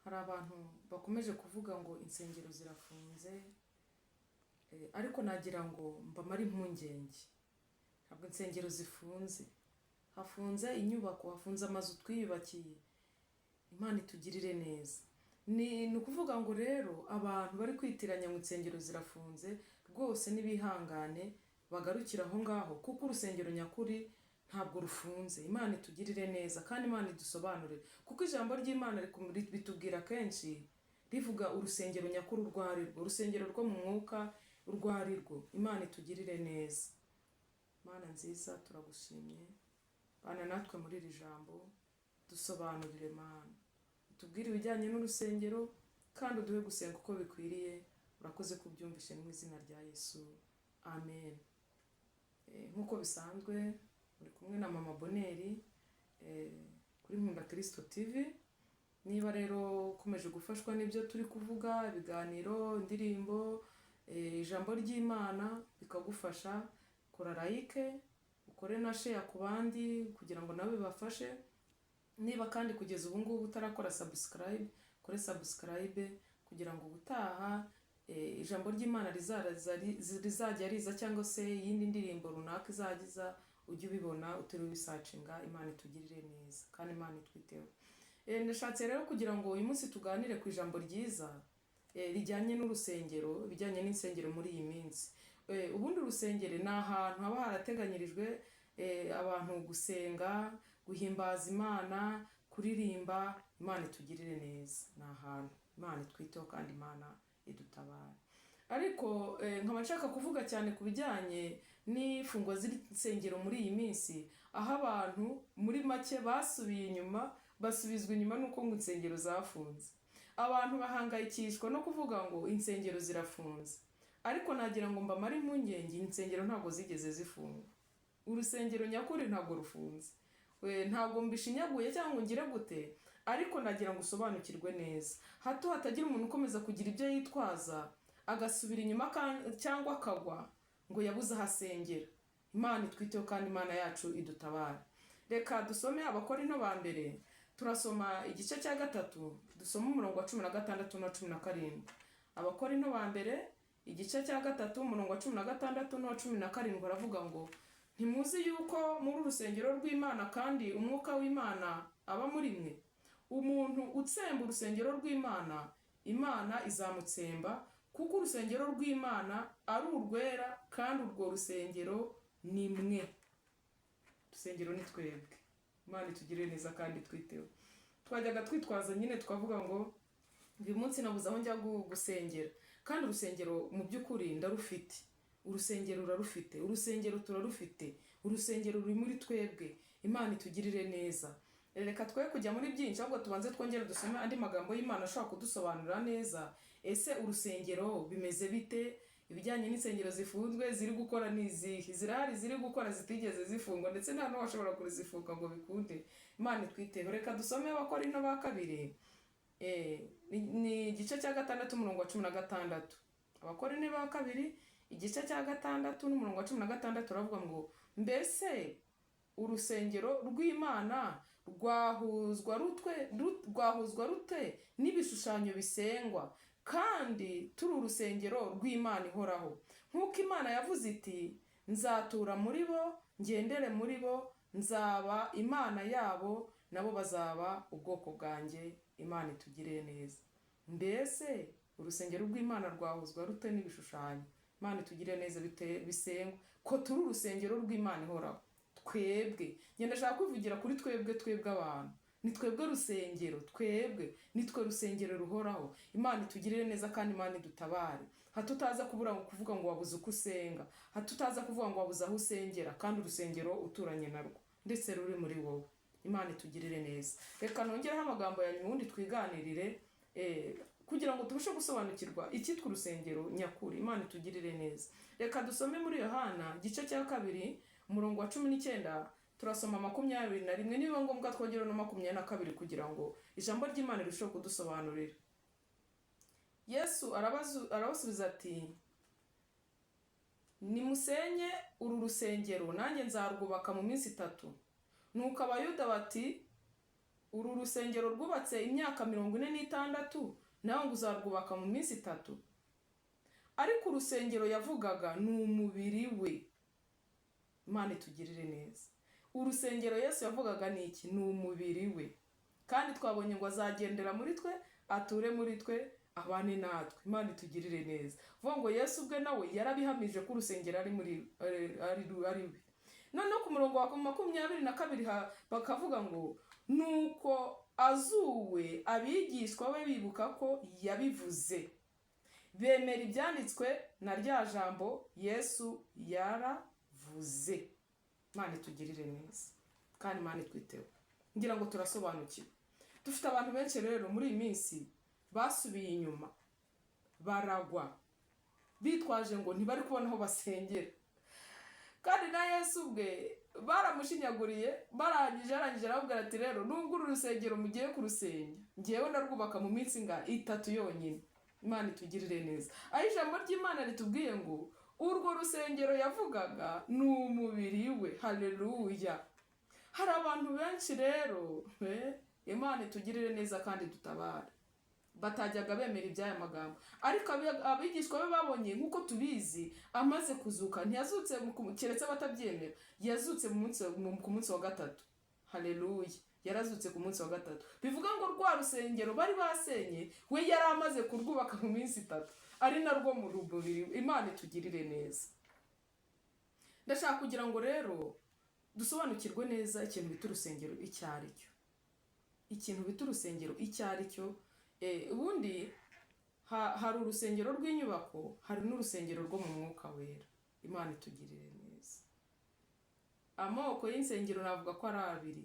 Hari abantu bakomeje kuvuga ngo insengero zirafunze, ariko nagira ngo mbamare impungenge. Ntabwo insengero zifunze, hafunze inyubako, hafunze amazu twiyubakiye. Imana itugirire neza. Ni ukuvuga ngo rero abantu bari kwitiranya ngo insengero zirafunze, rwose nibihangane bagarukire aho ngaho, kuko urusengero nyakuri ntabwo rufunze. Imana itugirire neza kandi Imana idusobanurire, kuko ijambo ry'Imana bitubwira kenshi, rivuga urusengero nyakuri urwo ari rwo, urusengero rwo mu mwuka urwo ari rwo. Imana itugirire neza. Mana nziza, turagushimye. Bana natwe muri iri jambo, dusobanurire Mana, utubwire ibijyanye n'urusengero kandi uduhe gusenga uko bikwiriye. Urakoze kubyumvishe, mu izina rya Yesu, amen. Nk'uko bisanzwe uri kumwe na Mama Boneri kuri Nkunda Kirisito TV. Niba rero ukomeje gufashwa n'ibyo turi kuvuga, ibiganiro, indirimbo, ijambo ry'Imana, bikagufasha, kora like, ukore na share ku bandi kugira ngo nabo bibafashe. Niba kandi kugeza ubu ngubu utarakora subscribe, kore subscribe kugira ngo ubutaha ijambo ry'Imana rizajya riza cyangwa se iyindi ndirimbo runaka izajya iza, ujye ubibona utiriwe ubisearchinga. Imana itugirire neza kandi Imana itwiteho. Ndashatse rero kugira ngo uyu munsi tuganire ku ijambo ryiza rijyanye n'urusengero, ibijyanye n'insengero muri iyi minsi. Ubundi urusengero ni ahantu haba harateganyirijwe abantu gusenga, guhimbaza Imana, kuririmba. Imana itugirire neza. Ni ahantu Imana itwiteho kandi Imana idutabara. Ariko nkaba nshaka kuvuga cyane ku bijyanye n'ifungwa z'insengero muri iyi minsi, aho abantu muri make basubiye inyuma, basubizwa inyuma n'uko ngo insengero zafunze. Abantu bahangayikishwa no kuvuga ngo insengero zirafunze, ariko nagira ngo mbamare impungenge: insengero ntabwo zigeze zifungwa. Urusengero nyakuri ntabwo rufunze. We, ntabwo mbishinyaguye cyangwa ngo ngire gute, ariko nagira ngo usobanukirwe neza, hato hatagira umuntu ukomeza kugira ibyo yitwaza agasubira inyuma cyangwa akagwa ngo yabuze aho asengera. Imana itwiteho kandi Imana yacu idutabare. Reka dusome Abakorinto ba mbere, turasoma igice cya 3, dusome umurongo wa 16 na 17. Abakorinto ba mbere, igice cya 3, umurongo wa 16 n'uwa 17, aravuga ngo: "Ntimuzi yuko muri urusengero rw'Imana kandi umwuka w'Imana aba muri mwe? Umuntu utsemba urusengero rw'Imana, Imana izamutsemba, kuko urusengero rw'Imana ari urwera kandi urwo rusengero ni mwe." Urusengero ni twebwe. Imana itugirire neza kandi twiteho. Twajyaga twitwaza nyine twavuga ngo uyu munsi nabuze aho njya gusengera, kandi urusengero mu by'ukuri ndarufite. Urusengero urarufite, urusengero turarufite, urusengero ruri muri twebwe. Imana itugirire neza. Reka twe kujya muri byinshi, ahubwo tubanze twongere dusome andi magambo y'Imana ashobora kudusobanurira neza. Ese urusengero bimeze bite? Ibijyanye n'insengero zifunzwe, ziri gukora ni izihe? Zirahari ziri gukora zitigeze zifungwa, ndetse nta n'uwashobora kuzifunga ngo bikunde. Imana itwiteho. Reka dusome Abakorinto ba kabiri, ni igice cya 6, umurongo wa 16. Abakorinto ba kabiri, igice cya 6 n'umurongo wa 16, uravuga ngo: "Mbese urusengero rw'Imana rwahuzwa rute n'ibishushanyo bisengwa, kandi turi urusengero rw'Imana ihoraho? Nk'uko Imana yavuze iti: 'Nzatura muri bo, ngendere muri bo, nzaba Imana yabo, nabo bazaba ubwoko bwanjye.'" Imana itugirire neza. Mbese urusengero rw'Imana rwahuzwa rute n'ibishushanyo, Imana itugirire neza, bisengwa, ko turi urusengero rw'Imana ihoraho? Twebwe, ngenda ndashaka kwivugira kuri twebwe. Twebwe abantu ni twebwe rusengero, twebwe ni twe rusengero ruhoraho. Imana itugirire neza kandi Imana idutabare, hato utaza kubura kuvuga ngo wabuze uko usenga, hato utaza kuvuga ngo wabuze aho usengera kandi urusengero uturanye narwo, ndetse ruri muri wowe. Imana itugirire neza. Reka nongereho amagambo ya nyuma, ubundi twiganirire kugira ngo tubashe gusobanukirwa icyitwa urusengero nyakuri. Imana itugirire neza. Reka dusome muri Yohana, igice cya 2, umurongo wa 19, turasoma 21, nibiba ngombwa twongere no 22, kugira ngo ijambo ry'Imana rirusheho kudusobanurira. Yesu arabasubiza ati: "Nimusenye uru rusengero, nanjye nzarwubaka mu minsi 3." Nuko Abayuda bati Uru rusengero rwubatse imyaka 46, nawe ngo uzarwubaka mu minsi 3? Ariko urusengero yavugaga ni umubiri we. Imana itugirire neza. Urusengero Yesu yavugaga ni iki? Ni umubiri we. Kandi twabonye ngo azagendera muri twe, ature muri twe, abane natwe. Imana itugirire neza. Vuga ngo Yesu ubwe nawe yarabihamije ko urusengero ari muri ari we. Noneho ku murongo wa 22 bakavuga ngo nuko azuwe, abigishwa be bibuka ko yabivuze, bemera ibyanditswe na rya jambo Yesu yaravuze. Imana itugirire neza kandi Imana itwiteho. Ngira ngo turasobanukiwe. Dufite abantu benshi rero muri iyi minsi basubiye inyuma, baragwa, bitwaje ngo ntibari kubona aho basengera. Kandi na Yesu ubwe baramushinyaguriye, barangije arangije arababwira ati rero nubwo uru rusengero mugiye kurusenya, ngewe ndarwubaka mu minsi inga 3 yonyine. Imana itugirire neza. Aho ijambo ry'Imana ritubwiye ngo urwo rusengero yavugaga ni umubiri we. Haleluya. Hari abantu benshi rero, Imana itugirire neza kandi dutabare, batajyaga bemera iby'aya magambo. Ariko abigishwa be babonye, nk'uko tubizi, amaze kuzuka, ntiyazutse keretse batabyemera, yazutse ku munsi wa 3. Haleluya. Yarazutse ku munsi wa 3. Bivuga ngo rwa rusengero bari basenye, we yari amaze kurwubaka mu minsi 3, ari narwo mu mubiri. Imana itugirire neza. Ndashaka kugira ngo rero dusobanukirwe neza ikintu bita urusengero icyo ari cyo. Ikintu bita urusengero icyo ari cyo. Ubundi hari urusengero rw'inyubako, hari n'urusengero rwo mu mwuka wera. Imana itugirire neza. Amoko y'insengero navuga ko ari abiri.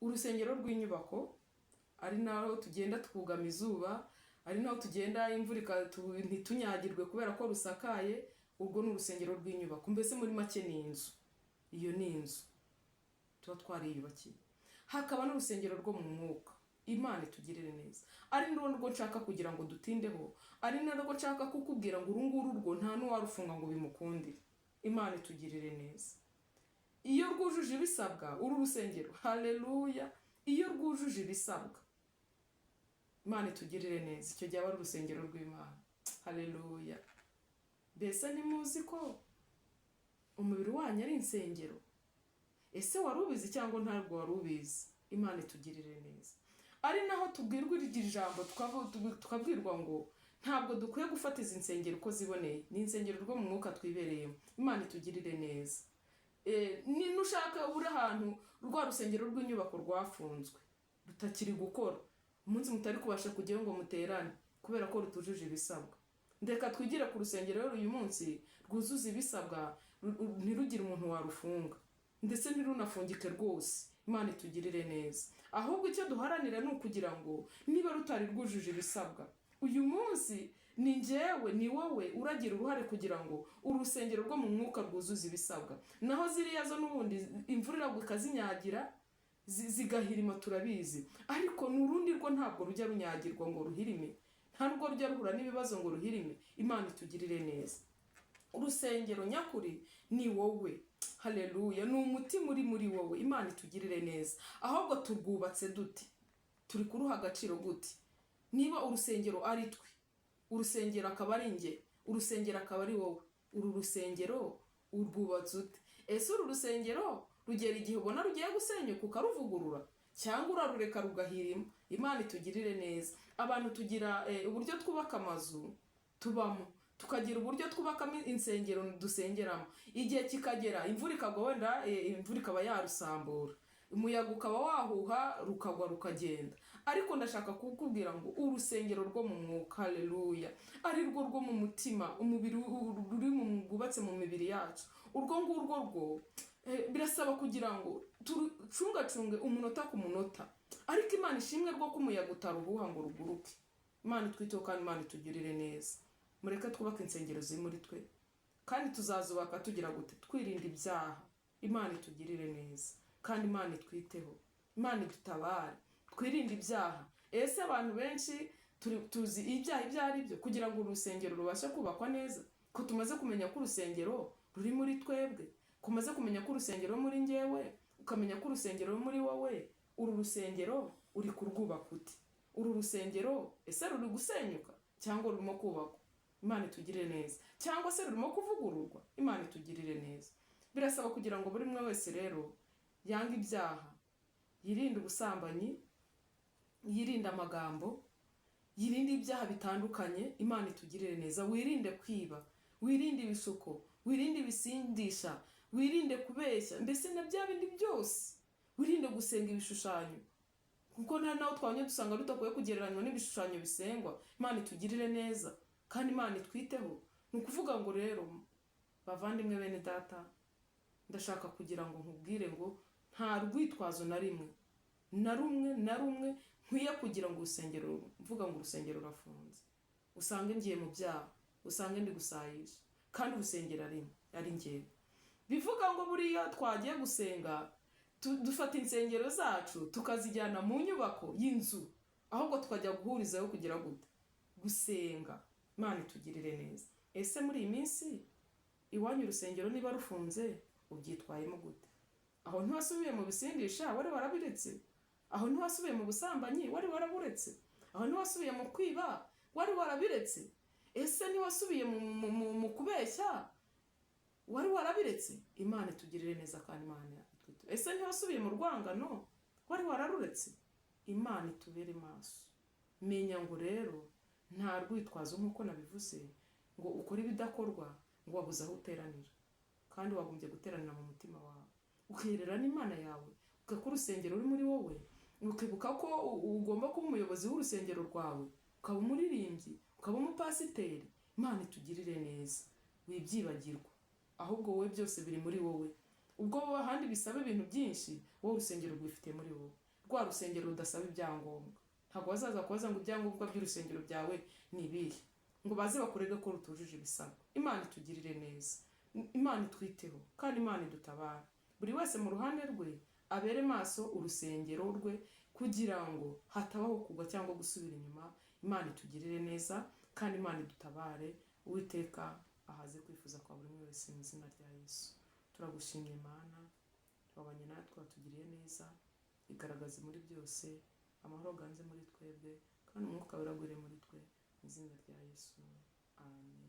Urusengero rw'inyubako, ari naho tugenda twugama izuba, ari naho tugenda imvura ntitunyagirwe kubera ko rusakaye. Urwo ni urusengero rw'inyubako. Mbese muri make ni inzu. Iyo ni inzu tuba twariyubakiye. Hakaba n'urusengero rwo mu mwuka. Imana itugirire neza. Ari narwo nshaka kugira ngo dutindeho, ari narwo nshaka kukubwira ngo uru nguru rwo nta n'uwarufunga ngo bimukundire. Imana itugirire neza. Iyo rwujuje ibisabwa uru rusengero, haleluya, iyo rwujuje ibisabwa, Imana itugirire neza, icyo gihe aba ari urusengero rw'Imana. Haleluya. Mbese ntimuzi ko umubiri wanyu ari insengero? Ese wari ubizi cyangwa ntabwo wari ubizi? Imana itugirire neza. Ari naho tubwirwa iri jambo, tukabwirwa ngo ntabwo dukwiye gufata izi nsengero uko ziboneye. Ni insengero rwo mu mwuka twibereyemo. Imana itugirire neza. Nushaka uri ahantu rwa rusengero rw'inyubako rwafunzwe, rutakiri gukora, umunsi mutari kubasha kujyayo ngo muterane kubera ko rutujuje ibisabwa, ndeka twigire ku rusengero rero uyu munsi rwuzuza ibisabwa, ntirugire umuntu warufunga, ndetse ntirunafungike rwose. Imana itugirire neza. Ahubwo icyo duharanira ni ukugira ngo niba rutari rwujuje ibisabwa uyu munsi, ni njyewe, ni wowe uragira uruhare kugira ngo urusengero rwo mu mwuka rwuzuze ibisabwa. Naho ziriya zo n'ubundi imvura iragwa ikazinyagira, zigahirima, turabizi. Ariko ni urundi rwo ntabwo rujya runyagirwa ngo ruhirime, nta nubwo rujya ruhura n'ibibazo ngo ruhirime. Imana itugirire neza. Urusengero nyakuri ni wowe. Haleluya. Ni umutima uri muri wowe. Imana itugirire neza. Ahubwo turwubatse dute? Turi kuruha agaciro gute? Niba urusengero ari twe, urusengero akaba ari njye, urusengero akaba ari wowe, uru rusengero urwubatse ute? Ese uru rusengero rugera igihe ubona rugiye gusenyuka ukaruvugurura, cyangwa urarureka rugahirima? Imana itugirire neza. Abantu tugira uburyo twubaka amazu tubamo, tukagira uburyo twubakamo insengero dusengeramo. Igihe kikagera imvura ikagwa, wenda imvura ikaba yarusambura, umuyaga ukaba wahuha rukagwa rukagenda. Ariko ndashaka kukubwira ngo urusengero rwo mu mwuka, haleluya, ari rwo rwo mu mutima, umubiri ruri rwubatse mu mibiri yacu, urwo ngurwo rwo birasaba kugira ngo turucungacunge umunota ku munota. Ariko Imana ishimwe rwo ko umuyaga utaruhuha ngo ruguruke. Imana itwiteho kandi Imana itugirire neza. Mureke twubake insengero ziri muri twe, kandi tuzazubaka tugira gute? Twirinda ibyaha. Imana itugirire neza kandi Imana itwiteho, Imana idutabare, twirinde ibyaha. Ese abantu benshi tuzi ibyaha ibyo ari byo? Kugira ngo urusengero rubashe kubakwa neza, ko tumaze kumenya ko urusengero ruri muri twebwe, kumaze kumenya ko urusengero muri njyewe, ukamenya ko urusengero muri wowe, uru rusengero Uri kurwubaka ute uru rusengero? Ese ruri gusenyuka cyangwa rurimo kubakwa? Imana itugirire neza. Cyangwa se rurimo kuvugururwa? Imana itugirire neza. Birasaba kugira ngo buri umwe wese rero yange ibyaha, yirinde ubusambanyi, yirinde amagambo, yirinde ibyaha bitandukanye. Imana itugirire neza. Wirinde kwiba, wirinde ibishuko, wirinde ibisindisha, wirinde kubeshya, mbese na bya bindi byose. Wirinde gusenga ibishushanyo, kuko nta naho twabonye dusanga tudakwiye kugereranywa n'ibishushanyo bisengwa. Imana itugirire neza kandi Imana itwiteho. Ni ukuvuga ngo rero, bavandimwe, bene data, ndashaka kugira ngo nkubwire ngo nta rwitwazo na rimwe, na rumwe, na rumwe nkwiye kugira ngo urusengero, mvuga ngo urusengero rurafunze, usange ngiye mu byaha, usange ndi gusayisha kandi urusengero ari ngewe. Bivuga ngo buriya twagiye gusenga, dufata insengero zacu tukazijyana mu nyubako y'inzu, ahubwo tukajya guhurizayo kugira gute? Gusenga. Imana itugirire neza. Ese muri iyi minsi iwanyu urusengero niba rufunze, ubyitwayemo gute? Aho ntiwasubiye mu bisindisha wari warabiretse? Aho ntiwasubiye mu busambanyi wari waraburetse? Aho ntiwasubiye mu kwiba wari warabiretse? Ese ntiwasubiye mu kubeshya wari warabiretse? Imana itugirire neza kandi Imana itwite. Ese ntiwasubiye mu rwangano wari wararuretse? Imana itubere maso. Menya ngo rero nta rwitwazo, nk'uko nabivuze, ngo ukore ibidakorwa ngo wabuze aho uteranira, kandi wagombye guteranira mu mutima wawe, ukiherera n'Imana yawe, ukibuka ko urusengero ruri muri wowe, ukibuka ko ugomba kuba umuyobozi w'urusengero rwawe, ukaba umuririmbyi, ukaba umupasiteri. Imana itugirire neza. Wibyibagirwa, ahubwo wowe byose biri muri wowe. Ubwo wowe ahandi bisaba ibintu byinshi, wowe urusengero rwifitiye muri wowe, rwa rusengero rudasaba ibyangombwa. Ntabwo bazaza kubaza ngo ibyangombwa by'urusengero byawe ni ibihe, ngo baze bakurege ko rutujuje ibisabwa. Imana itugirire neza, Imana itwiteho kandi Imana idutabara. Buri wese mu ruhande rwe abere maso urusengero rwe, kugira ngo hatabaho kugwa cyangwa gusubira inyuma. Imana itugirire neza kandi Imana idutabare. Uwiteka ahaze kwifuza kwa buri umwe wese mu izina rya Yesu. Turagushimye Mana, wabanye natwe, watugiriye neza. Igaragaze muri byose, amahoro aganze muri twebwe, kandi Umwuka Wera agwire muri twe mu izina rya Yesu, amen.